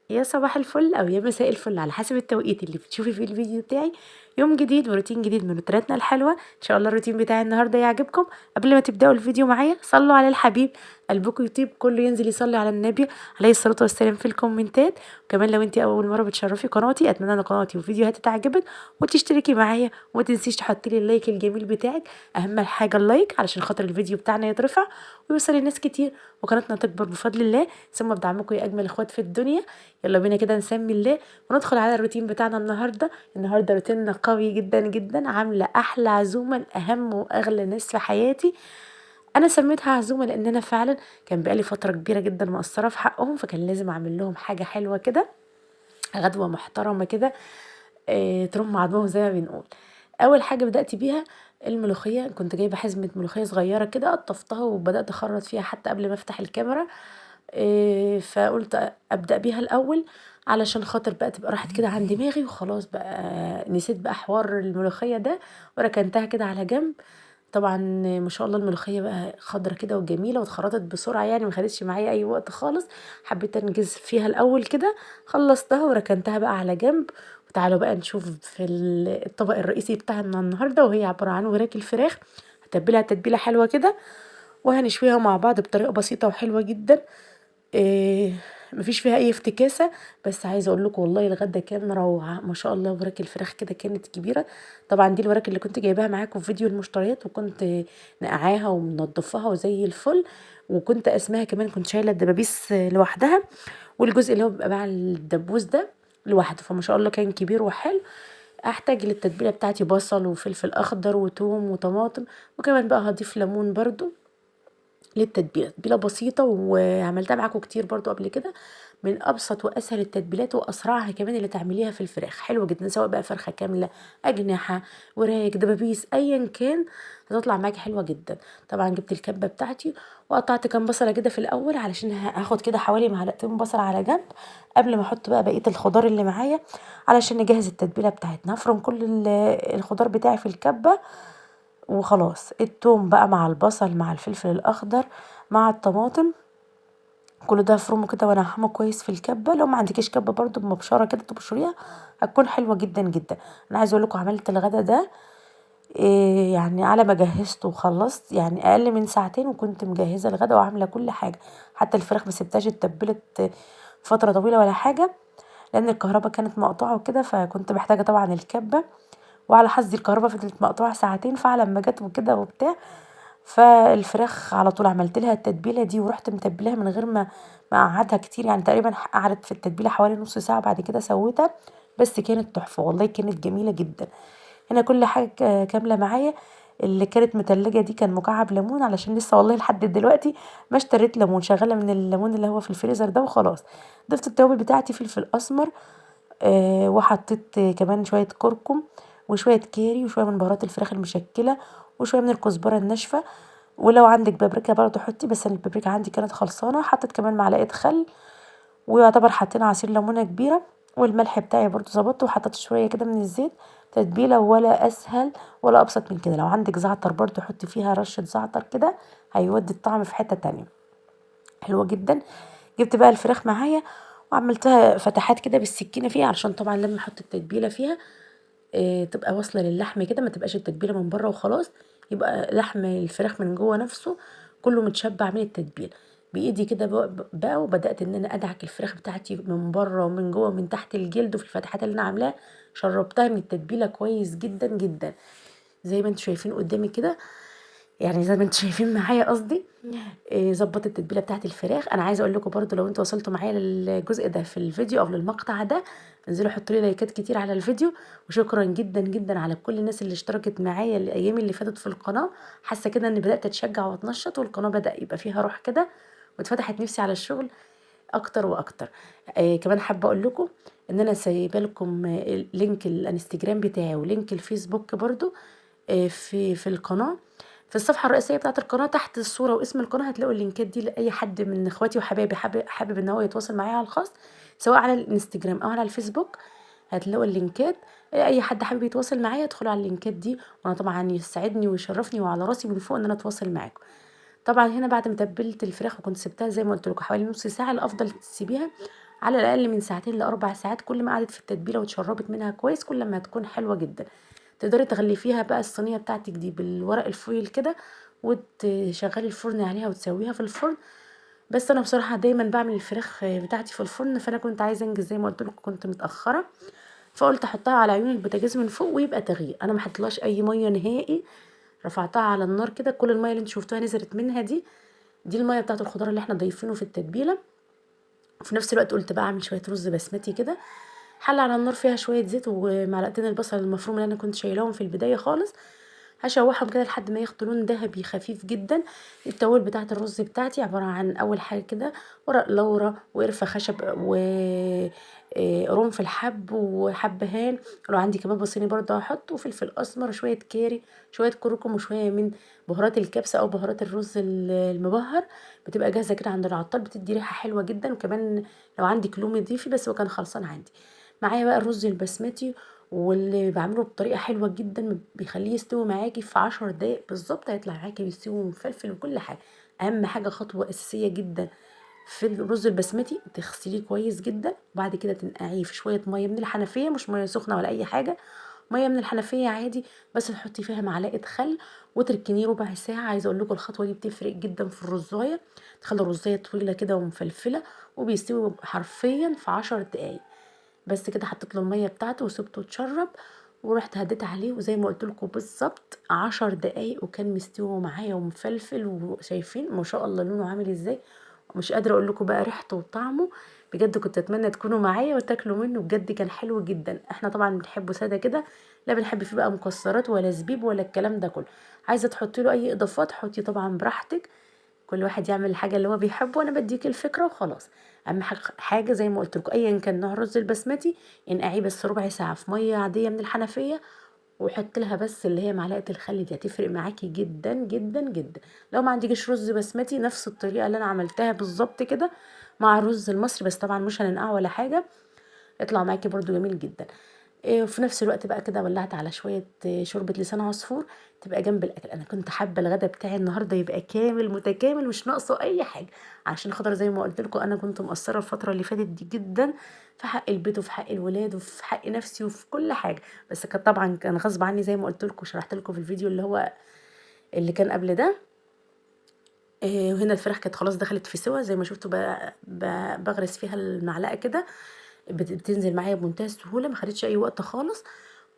يا صباح الفل او يا مساء الفل على حسب التوقيت اللي بتشوفي فيه الفيديو بتاعي. يوم جديد وروتين جديد من روتيناتنا الحلوة، ان شاء الله الروتين بتاعي النهارده يعجبكم. قبل ما تبداوا الفيديو معايا صلوا على الحبيب، قلبكم يطيب، كله ينزل يصلي على النبي عليه الصلاة والسلام في الكومنتات. وكمان لو انت اول مرة بتشرفي قناتي، اتمنى ان قناتي وفيديوهاتي تعجبك وتشتركي معايا، وما تنسيش تحطي لي ال like الجميل بتاعك. اهم حاجة ال like علشان خاطر الفيديو بتاعنا يترفع ويوصل لناس كتير وقناتنا تكبر بفضل الله، ثم بدعمكم يا اجمل اخوات في الدنيا. يلا بينا كده نسمي الله وندخل على الروتين بتاعنا النهارده. النهارده روتيننا قوي جدا جدا، عامله احلى عزومة لاهم واغلى ناس في حياتي. انا سميتها عزومة لان انا فعلا كان بقالي فترة كبيرة جدا مقصرة في حقهم، فكان لازم اعمل لهم حاجة حلوة كده، غدوه محترمه كده، ترم عظمهم زي ما بنقول. اول حاجة بدات بيها الملوخية، كنت جايبه حزمه ملوخية صغيرة كده، قطفتها وبدات اخرط فيها حتى قبل ما افتح الكاميرا، فقلت ابدا بيها الاول علشان خاطر بقى تبقى راحت كده عن دماغي وخلاص، بقى نسيت بقى حوار الملوخية ده وركنتها كده على جنب. طبعا ما شاء الله الملوخية بقى خضرة كده وجميلة واتخرطت بسرعة، يعني ما خدتش معايا اي وقت خالص، حبيت انجز فيها الاول كده، خلصتها وركنتها بقى على جنب. وتعالوا بقى نشوف في الطبق الرئيسي بتاعنا النهارده، وهي عبارة عن وراك الفراخ. هتبلها تتبيله حلوة كده وهنشويها مع بعض بطريقة بسيطة وحلوه جدا، مفيش فيها اي افتكاسه. بس عايزه اقول لكم والله الغدا كان روعه ما شاء الله. وراك الفراخ كده كانت كبيرة، طبعا دي الوراك اللي كنت جايباها معاكم في فيديو المشتريات، وكنت نقعاها ومنضفاها وزي الفل، وكنت اسمها كمان كنت شايله الدبابيس لوحدها والجزء اللي هو بيبقى مع الدبوس ده لوحده، فما شاء الله كان كبير وحلو. احتاج للتتبيله بتاعتي بصل وفلفل اخضر وتوم وطماطم، وكمان بقى هضيف ليمون برده للتتبيله. تتبيله بسيطة وعملتها معاكم كتير برضو قبل كده، من ابسط واسهل التتبيلات واسرعها كمان اللي تعمليها في الفراخ، حلوة جدا سواء بقى فرخة كاملة، اجنحة، وراك، دبابيس، ايا كان هتطلع معاكي حلوة جدا. طبعا جبت الكبه بتاعتي وقطعت كام بصله كده في الاول علشان هاخد كده حوالي معلقتين بصل على جنب قبل ما احط بقى بقية الخضار اللي معايا علشان نجهز التتبيله بتاعتنا. هفرم كل الخضار بتاعي في الكبه وخلاص. التوم بقى مع البصل مع الفلفل الاخضر مع الطماطم، كل ده هفرمه كده وانعمه كويس في الكبه. لو ما عندكيش كبه برده بمبشره كده تبشريها هتكون حلوة جدا جدا. انا عايزه اقول لكم عملت الغدا ده يعني على ما جهزته وخلصت يعني اقل من ساعتين، وكنت مجهزة الغدا وعامله كل حاجة، حتى الفراخ ما سبتهاش اتبلت فترة طويلة ولا حاجة لان الكهرباء كانت مقطوعة وكده، فكنت محتاجه طبعا الكبه. وعلى حظي الكهرباء فضلت مقطوعة ساعتين، فعلى ما جت وكده وبتاع، فالفراخ على طول عملت لها التتبيله دي ورحت متبلاها من غير ما اقعدها كتير، يعني تقريبا قعدت في التتبيله حوالي نص ساعة بعد كده سويتها، بس كانت تحفة والله، كانت جميلة جدا. هنا كل حاجة كاملة معايا. اللي كانت متلجه دي كان مكعب ليمون، علشان لسه والله لحد دلوقتي ما اشتريت ليمون، شغالة من الليمون اللي هو في الفريزر ده وخلاص. ضفت التوابل بتاعتي فلفل اسمر، وحطيت كمان شوية كركم وشوية كاري وشوية من بهارات الفراخ المشكلة وشوية من الكزبره الناشفه، ولو عندك بابريكا برضه حطي، بس البابريكا عندي كانت خلصانه. حطيت كمان معلقه خل، ويعتبر حطينا عصير ليمونه كبيرة، والملح بتاعي برضه ظبطته، وحطيت شوية كده من الزيت. تتبيله ولا اسهل ولا ابسط من كده. لو عندك زعتر برضه حطي فيها رشه زعتر كده، هيودي الطعم في حتة تانية، حلوة جدا. جبت بقى الفراخ معايا وعملتها فتحات كده بالسكينة فيها، علشان طبعا لما احط التتبيله فيها تبقى واصله للحم كده، ما تبقاش التتبيله من بره وخلاص، يبقى لحم الفراخ من جوه نفسه كله متشبع من التتبيله. بايدي كده بقى، وبدات ان انا ادعك الفراخ بتاعتي من بره ومن جوه ومن تحت الجلد وفي الفتحات اللي انا عاملاها، شربتها من التتبيله كويس جدا جدا زي ما انتم شايفين قدامي كده، يعني زي ما انتم شايفين معايا قصدي. ظبطت التتبيله بتاعت الفراخ. انا عايزه اقول لكم برده لو انتوا وصلتوا معايا للجزء ده في الفيديو او للمقطع ده، انزلوا حطوا لي لايكات كتير على الفيديو، وشكرا جدا جدا على كل الناس اللي اشتركت معايا الايام اللي فاتت في القناة. حاسه كده ان بدات اتشجع واتنشط، والقناة بدا يبقى فيها روح كده، واتفتحت نفسي على الشغل اكتر واكتر. كمان حابة اقول لكم ان انا سايبه لكم link الانستجرام بتاعي و link الفيسبوك برده، في القناة. في الصفحة الرئيسية بتاعه القناة تحت الصورة واسم القناة هتلاقوا اللينكات دي لاي حد من اخواتي وحبايبي حابب ان هو يتواصل معايا على الخاص، سواء على الانستجرام او على الفيسبوك هتلاقوا اللينكات. اي حد حابب يتواصل معايا ادخلوا على اللينكات دي، وانا طبعا يسعدني ويشرفني وعلى راسي من فوق ان انا اتواصل معاكم. طبعا هنا بعد ما تبلت الفراخ وكنت سبتها زي ما قلت لكم حوالي نص ساعة، الافضل تسيبيها على الاقل من ساعتين لاربع ساعات، كل ما قعدت في التتبيله واتشربت منها كويس كل ما هتكون حلوة جدا. تقدري تغلفيها بقى الصينية بتاعتك دي بالورق الفويل كده وتشغلي الفرن عليها وتسويها في الفرن. بس انا بصراحة دايما بعمل الفراخ بتاعتي في الفرن، فانا كنت عايزه انجز زي ما قلت لكم، كنت متاخرة، فقلت احطها على عيون البوتاجاز من فوق ويبقى تغيير. انا ما حطيتلهاش اي مية نهائي، رفعتها على النار كده، كل المية اللي انتوا شفتوها نزلت منها دي المية بتاعت الخضار اللي احنا ضايفينه في التتبيله. وفي نفس الوقت قلت بقى اعمل شوية رز بسمتي كده، حله على النار فيها شوية زيت ومعلقتين البصل المفروم اللي انا كنت شايلاهم في البداية خالص، هشوحهم كده لحد ما ياخدوا لون ذهبي خفيف جدا. التوابل بتاعه الرز بتاعتي عبارة عن اول حاجة كده ورق لورا وقرفه خشب وقرنفل حب وحبهان، لو عندي كمان صيني برضه هحط، وفلفل اسمر وشوية كاري شوية كركم وشوية من بهارات الكبسه او بهارات الرز المبهر، بتبقى جاهزة كده عند العطار، بتدي ريحه حلوة جدا. وكمان لو عندك لومي ضيفي، بس هو كان خلصان عندي. معايا بقى الرز البسمتي واللي بعمله بطريقة حلوة جدا، بيخليه يستوي معاكي في 10 دقايق بالظبط، هيطلع معاكي بيستوي ومفلفل وكل حاجة. اهم حاجة خطوة اساسية جدا في الرز البسمتي، تغسليه كويس جدا وبعد كده تنقعيه في شوية مية من الحنفية، مش مية سخنة ولا اي حاجة، مية من الحنفية عادي، بس تحطي فيها معلقه خل وتركنيه ربع ساعة. عايزه اقول لكم الخطوة دي بتفرق جدا في الرزايه، تخلي الرزايه طويلة كده ومفلفله، وبيستوي حرفيا في 10 دقايق بس كده. حطيت له المية بتاعته وسبته اتشرب ورحت هديت عليه، وزي ما قلت لكم بالظبط 10 دقايق وكان مستوي معايا ومفلفل، وشايفين ما شاء الله لونه عامل ازاي، مش قادرة اقول لكم بقى ريحته وطعمه بجد. كنت اتمنى تكونوا معايا وتاكلوا منه، بجد كان حلو جدا. احنا طبعا بنحبه ساده كده، لا بنحب فيه بقى مكسرات ولا زبيب ولا الكلام ده كله. عايزه تحطي له اي اضافات حطي طبعا براحتك، كل واحد يعمل الحاجة اللي هو بيحبه، وانا بديك الفكرة وخلاص. اهم حاجة زي ما قلت لكم ايا كان نوع الرز البسمتي انقعيه بس ربع ساعة في مية عادية من الحنفية، وحط لها بس اللي هي معلقه الخل دي، هتفرق معاكي جدا جدا جدا. لو ما عندكيش رز بسمتي نفس الطريقة اللي انا عملتها بالظبط كده مع الرز المصري، بس طبعا مش هننقعه ولا حاجة، يطلع معاكي برده جميل جدا. وفي نفس الوقت بقى كده ولعت على شوية شوربة لسان عصفور تبقى جنب الاكل. انا كنت حابة الغدا بتاعي النهارده يبقى كامل متكامل مش ناقصه اي حاجة، عشان خاطر زي ما قلت لكم انا كنت مقصرة الفترة اللي فاتت دي جدا في حق البيت وفي حق الولاد وفي حق نفسي وفي كل حاجة، بس كان طبعا كان غصب عني زي ما قلت لكم، شرحت لكم في الفيديو اللي هو اللي كان قبل ده. وهنا الفراخ كانت خلاص دخلت في سوا زي ما شفتوا بغرس فيها المعلقة كده، بتنزل معايا بمنتهى السهولة، ما خدتش اي وقت خالص.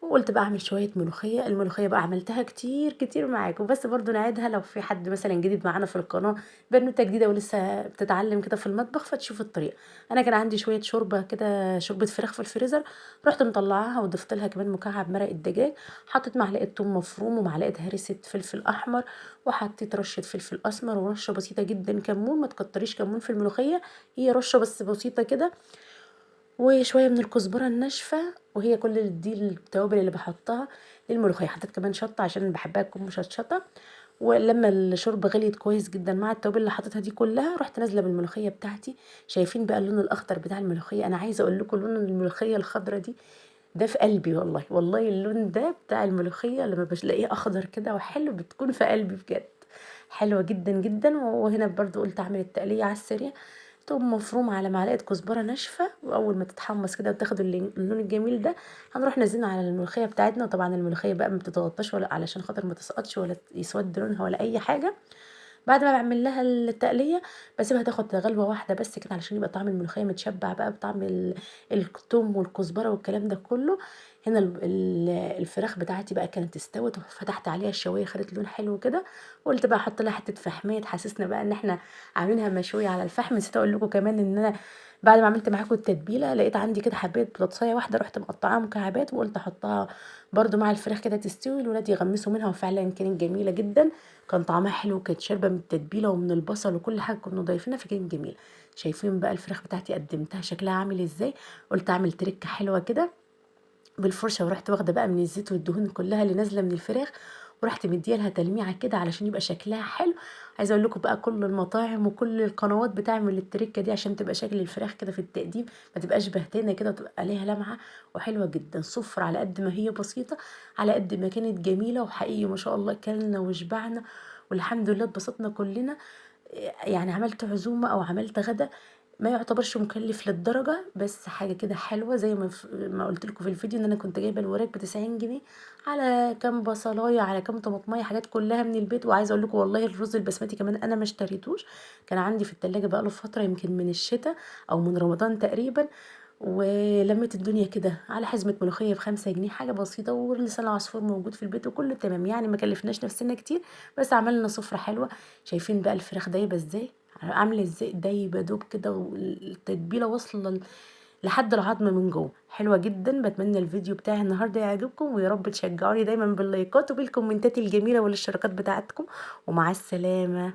وقلت بقى اعمل شوية ملوخية. الملوخية بقى عملتها كتير كتير معاكم، بس برضو نعيدها لو في حد مثلا جديد معانا في القناة، بنوته جديدة ولسه بتتعلم كده في المطبخ فتشوف الطريقة. انا كان عندي شوية شوربة كده، شوربة فراخ في الفريزر، رحت مطلعاها وضفت لها كمان مكعب مرق الدجاج، حطيت معلقه ثوم مفروم ومعلقة هرسه فلفل احمر، وحطيت رشه فلفل اسمر ورشه بسيطة جدا كمون، ما تكتريش كمون في الملوخية، هي رشه بس بسيطة كده، وشوية من الكزبره الناشفه، وهي كل دي التوابل اللي بحطها للملوخيه. حطيت كمان شطه عشان بحبها تكون مشطشطه. ولما الشوربة غليت كويس جدا مع التوابل اللي حطيتها دي كلها، رحت نازله بالملوخيه بتاعتي. شايفين بقى اللون الاخضر بتاع الملوخية؟ انا عايزه اقول لكم لون الملوخية الخضرة دي ده في قلبي والله، والله اللون ده بتاع الملوخية لما بلاقيه اخضر كده وحلو بتكون في قلبي بجد، حلوة جدا جدا. وهنا برضو قلت اعمل التقليه على السريع، توم مفروم على معلقه كزبره ناشفة، واول ما تتحمص كده وتاخد اللون الجميل ده هنروح نازلين على الملوخية بتاعتنا. وطبعا الملوخية بقى ما بتتغطاش ولا علشان خاطر ما تسقطش ولا يسود لونها ولا اي حاجة. بعد ما بعمل لها التقليه بسيبها تاخد غلوه واحدة بس كده علشان يبقى طعم الملوخية متشبع بقى بطعم الثوم والكزبره والكلام ده كله. هنا الفراخ بتاعتي بقى كانت استوت، وفتحت عليها الشوايه خدت لون حلو كده، وقلت بقى احط لها حتة فحميه تحسسنا بقى ان احنا عاملينها مشوية على الفحم. نسيت اقول لكم كمان ان انا بعد ما عملت معاكم التتبيله لقيت عندي كده حبايه بطاطسايه واحدة، رحت مقطعاها مكعبات وقلت احطها برده مع الفراخ كده تستوي، الولاد يغمسوا منها، وفعلا كانت جميلة جدا، كان طعمها حلو، وكانت شاربه من التتبيله ومن البصل وكل حاجة كنا ضايفينها، فكانت جميلة. شايفين بقى الفراخ بتاعتي قدمتها شكلها عامل ازاي؟ قلت اعمل تركه حلوة كده بالفرشه، ورحت واخده بقى من الزيت والدهون كلها اللي نازله من الفراخ، ورحت مديه لها تلميعه كده علشان يبقى شكلها حلو. عايزه اقول لكم بقى كل المطاعم وكل القنوات بتعمل التركة دي عشان تبقى شكل الفراخ كده في التقديم ما تبقاش بهتانه كده، وتبقى ليها لمعة وحلوه جدا. سفره على قد ما هي بسيطة على قد ما كانت جميلة، وحقيقي ما شاء الله كلنا وشبعنا والحمد لله اتبسطنا كلنا. يعني عملت عزومة او عملت غدا ما يعتبرش مكلف للدرجة، بس حاجة كده حلوة. زي ما قلت لكم في الفيديو ان انا كنت جايبه الوراك ب90 جنيه على كام بصلايه على كام طماطميه، حاجات كلها من البيت. وعايزه اقول لكم والله الرز البسمتي كمان انا ما اشتريتوش، كان عندي في التلاجة بقاله فترة، يمكن من الشتاء او من رمضان تقريبا. ولمت الدنيا كده على حزمه ملوخية ب5 جنيه، حاجة بسيطة، ولسان العصفور موجود في البيت وكله تمام. يعني ما كلفناش نفسنا كتير، بس عملنا سفره حلوة. شايفين بقى الفراخ دايبه ازاي، عامله ازاي، دايبه دوب كده، والتتبيله واصله لحد العظم من جوه، حلوة جدا. بتمنى الفيديو بتاعي النهارده يعجبكم، ويا رب تشجعوني دايما باللايكات وبالكومنتات الجميلة والاشتراكات بتاعتكم. ومع السلامة.